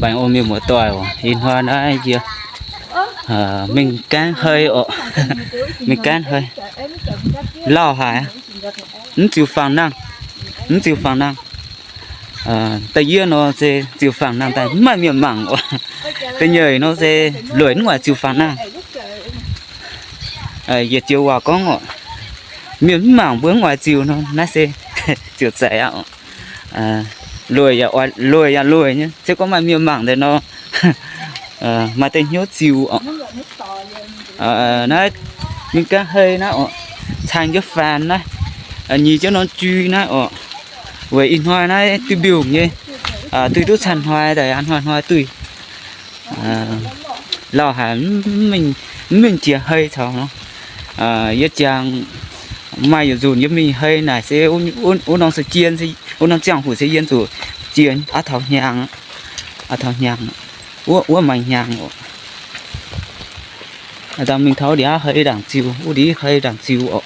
Baengh orn mienh muoz-doic oc, ih hnoi naaiv yie mingh gaanv hei oc. Mingh gaanv hei. Lauh haic, mv ziux fangx nangh, mv ziux fangx nangh. Da'yietv nor se ziux fangx nangh daaih mv maaih mienh mangc oc. Da'nyeic nor se lueic mv oix ziux fangx nangh. Yietc joux waac gorngv oc, mienh mv mangc mbuo mv oix ziux nor, naaiv se ziouc zeiz aqv oc. Lueic yaac lueic nyei, se gorngv maaih mienh mangc deix nor, maaih deix hnyouv ziux oc. Naaiv mingh gaanv hei naaiv oc, caangh jienv faanx naaiv, nyic jienv norm jui naaiv oc. Weic ih hnoi naaiv duih mbiungc nyei, duih duqv canh hnoi daaih hnoi hnoi duih. Lauh haic, mv mingh jiex hei caux nor. Yie jangx maaih yietc nzunc yie mingh hei naaic se wuov norm se jien, wuov norm ziangh hoc se yie zuqc jien aqv taux hnyangx, aqv taux hnyangx, wuov maaih hnyangx oc. Dangh mingh taux wuov ndiev hei ndaangc ziux, wuov ndiev hei ndaangc ziux oc.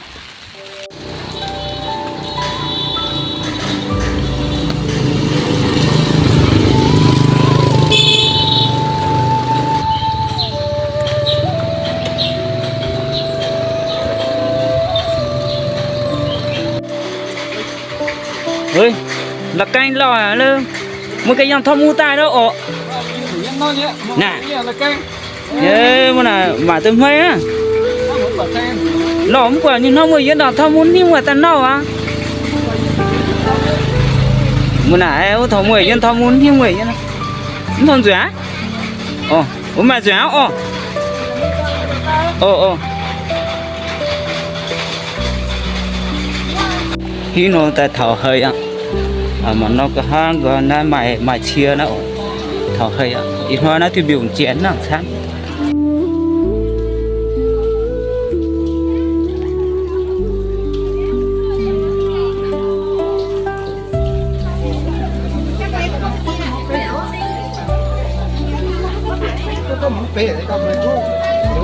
La'gaeng lauh aqv, mbuo ganh yangh torv mungv daaih lorqc oc. Naaiv, mbuo naaic maaic duqv hmei aqv. Lorqc mv buatc ninh hnoi muoz yie ndongc torv mungv hniev muoz daaih nauv aqv. Mbuo naaic wuov torv muoz yie torv mungv hniev muoz yie, mv torv nzueic aqv. Oc, mbuo maaih nzueic aqv oc. Oc, oc. Hiuv nor daaih taux hei aqv. Mangc nor nqa'haav nqoi naaiv maaih, maaih cie naaiv oc. Taux hei aqv. Ih hnoi naaiv duih mbiungc jiex nangc camv.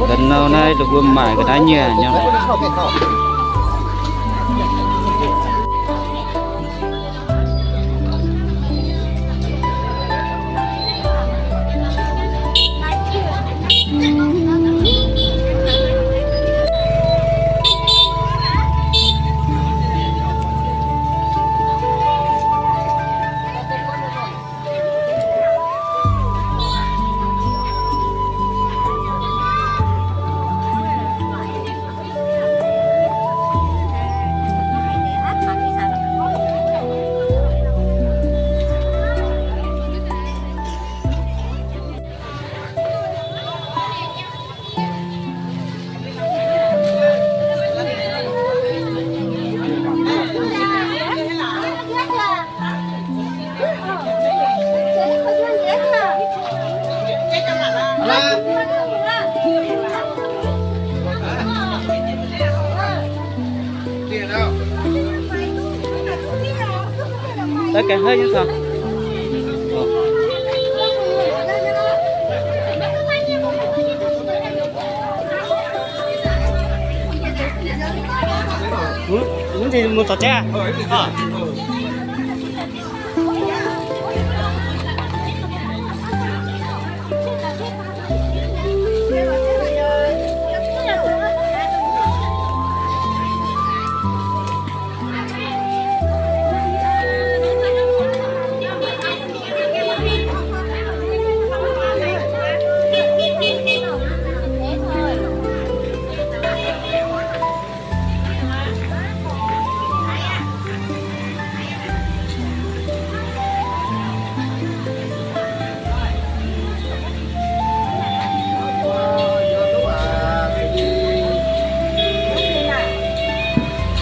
Ga'naaiv naaiv dongh mbuo maaic ga'naaiv nyieh nyei.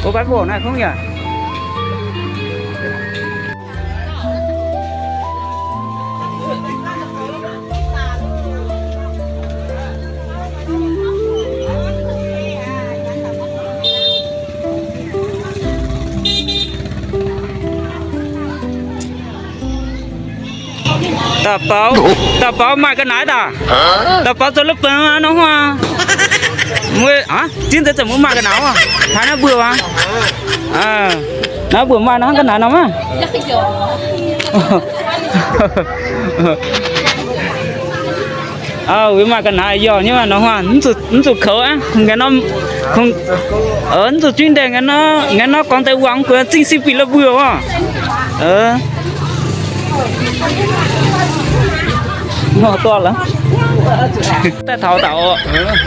Ủa, bánh bổ này không nhỉ? Da'bauv, da'bauv maaih ga'naaiv daaih. Da'bauv zoux lov bengx nor huav. Mbuo, aa, zinh nzeix za'gengh mbuo maaih ga'naaiv aqv. Taux naaiv mbuo aqv. Naaiv mbuo maaih hnangv ga'naaiv nor maah. Aa, weic maaih ga'naaiv yaac nyei maah, nor huaah, mv zuqc, mv zuqc koux aqv. Kungx ngaengc nor, kungx, mv zuqc juingv ndaengh ngaengc nor, ngaengc nor gorngv daaih wangc guoqv zingh si bieqc la'mbuoqc oc. Nor dorh lorqc. Daaih taux daaih oc.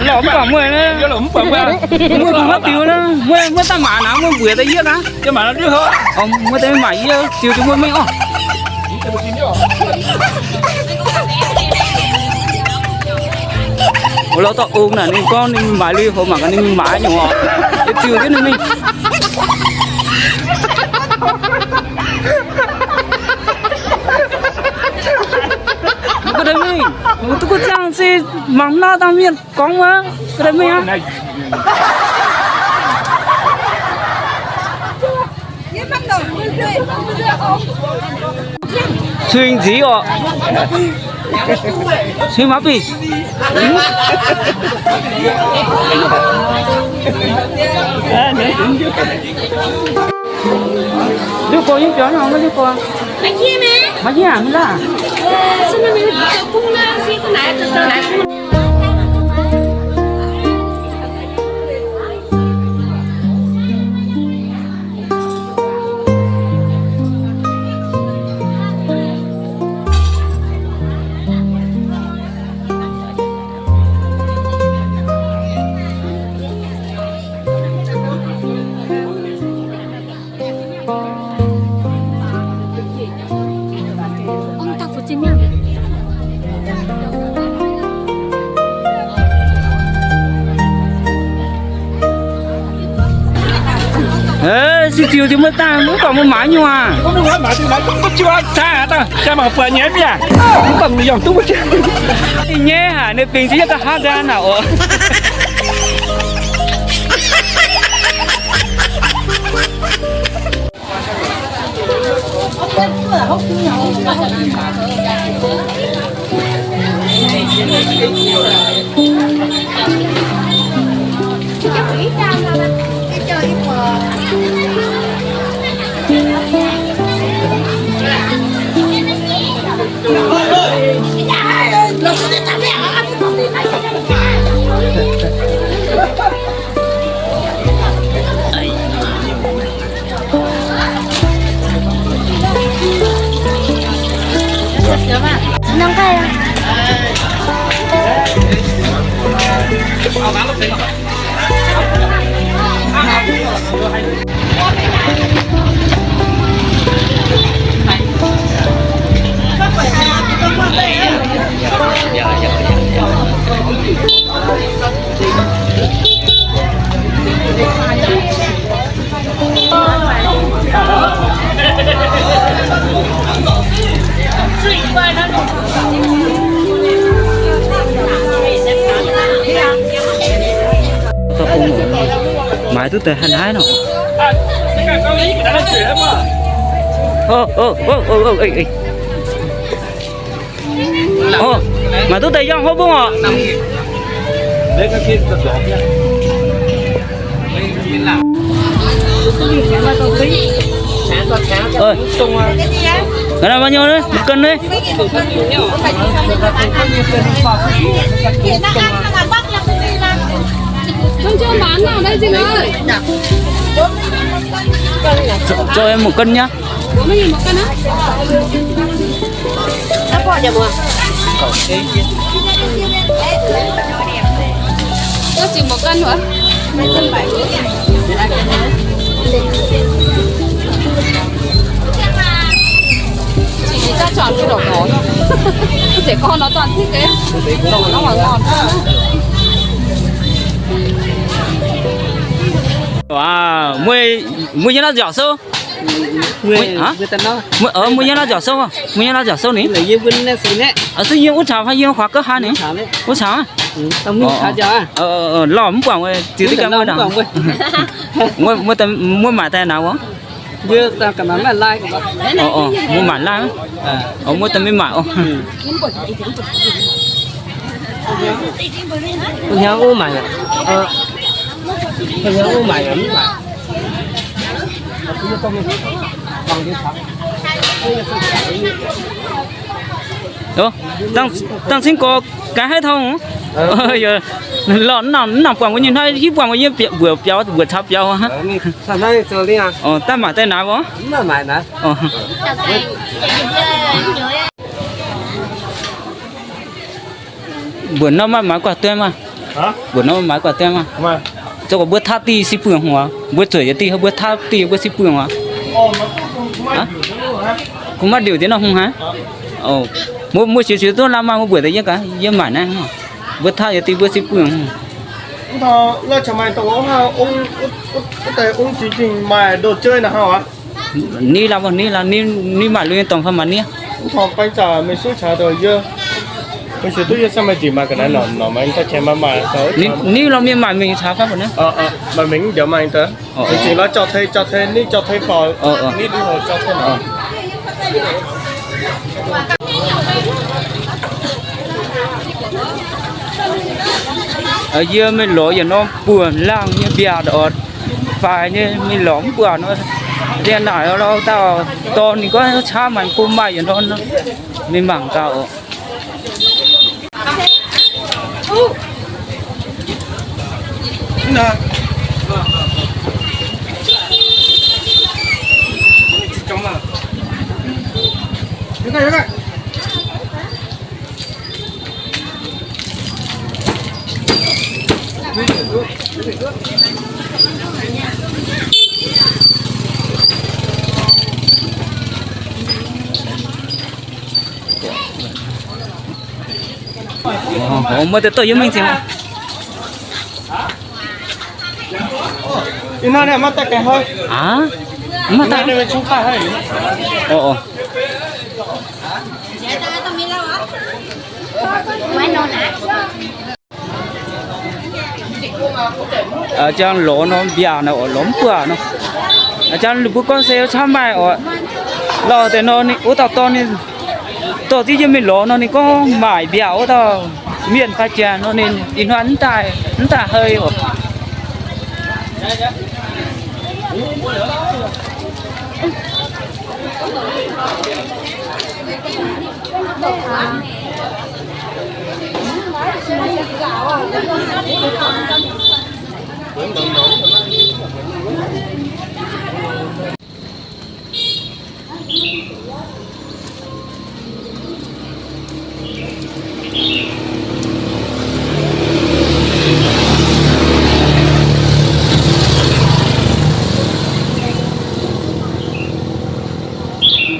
Lorz mv baac mueiz, mueiz kungx maiv diux nor, mueiz, mueiz daaih maaiz naaiv, mueiz mbuox daaih yie gaax. Mueiz daaih maaiz yie, diux diux mueiz mingh oc. Wuov lorz dorh ong naaic, ninh gorngv ninh maaiz lui-houx mangc gaax ninh maaiz nyungc oc. Yietc ziux jienv ninh mingh. Mv gunv mingh, mv duqv gunv ziangh se mangc naaiv dangh mienh gorngv wuov, gunv mingh aqv. Cuing nziv oc. Cuing maiv bih. Liuz go yiem biaux nor, maiv liuz go. Maiv hieh aqv, maiv laaih. Aa, se ziux diux mueiz daaih, mv baac mueiz maaiz nyungc aac. Nyaiv haic, ninh bingx jienv yietv da'haav nqaang naaic oc. Maaiz duqv deix haaix naaiv nor. Maaiz duqv deix yangh hopv bung oc. Ga'naaiv maiv nyei, mv gen naaiv. Zoux mv gen nyei. Waac, mueiz, mueiz nyei naaiv nziaauc sou. Mueiz, mueiz nyei naaiv nziaauc sou, mueiz nyei naaiv nziaauc sou ni. Zuqc yiem wuov caux fai yiem huaax gouv haaix ni? Wuov caux aqv. Lorh mv buangc, ziux diqv gan mueiz. Mueiz maaic daaih naaic wuov. Mueiz maaic laanh. Mueiz daaih maiv maaic oc. Hnyangx wuov maaic, hnyangx wuov maaic mv maaic. Dangh cingv gorx gaax haiv tong. Lorh, mv nangc buangh mbuo nyei hnoi, hiuv buangh mbuo nyei mbuoqc biaux, mbuoqc caux biaux. Daaih maaic daaih naaiv oc. Mbuoqc norm maaiz guaax dueiv maah. Mbuoqc norm maaiz guaax dueiv maah. Zoux gorx mbuo taav diuh si buonc hungh oc. Mbuo zueiz yietc diuh, mbuo taav diuh mbuo si buonc oc. Kungx maiv ndiuc diex norm hungh haic. Mbuo, mbuo siouc siouc duqv lamh maah, mbuo mbuoqc daaih yie gaax, yie maaic naaiv. Mbuo taav yietc diuh mbuo si buonc hungh. Ni lamh, ni lamh, ni maaic lui nyei dorngx fai maaic nie. Ni lorz mienh maaic mingh caux fai mbuo naaiv. Yie mingh lorz yietc norm buonc laangh nyei mbiaauc oc, faix nyei mingh lorz mv buatc nor, liemh naaic lo dauh dorn ninh gorngv caqv maaic bun maaih yietc norm, mingh mangc gaax oc. Muoz deix douz yie mingh zingh. Aa, mv maaih daaih. Jang lorz nor mbiaauc naaic oc, lorz mv buatc nor. Jang ninh mbuo gorngv se caqv maaih oc. Lauh deix nor, wuov dauh dorn ninh dorh ziex yiem mingh lorz nor, ninh gorngv maaic mbiaauc wuov dauh mienh fai janx nor, ninh ih hnoi mv daaih, mv daaih hei oc.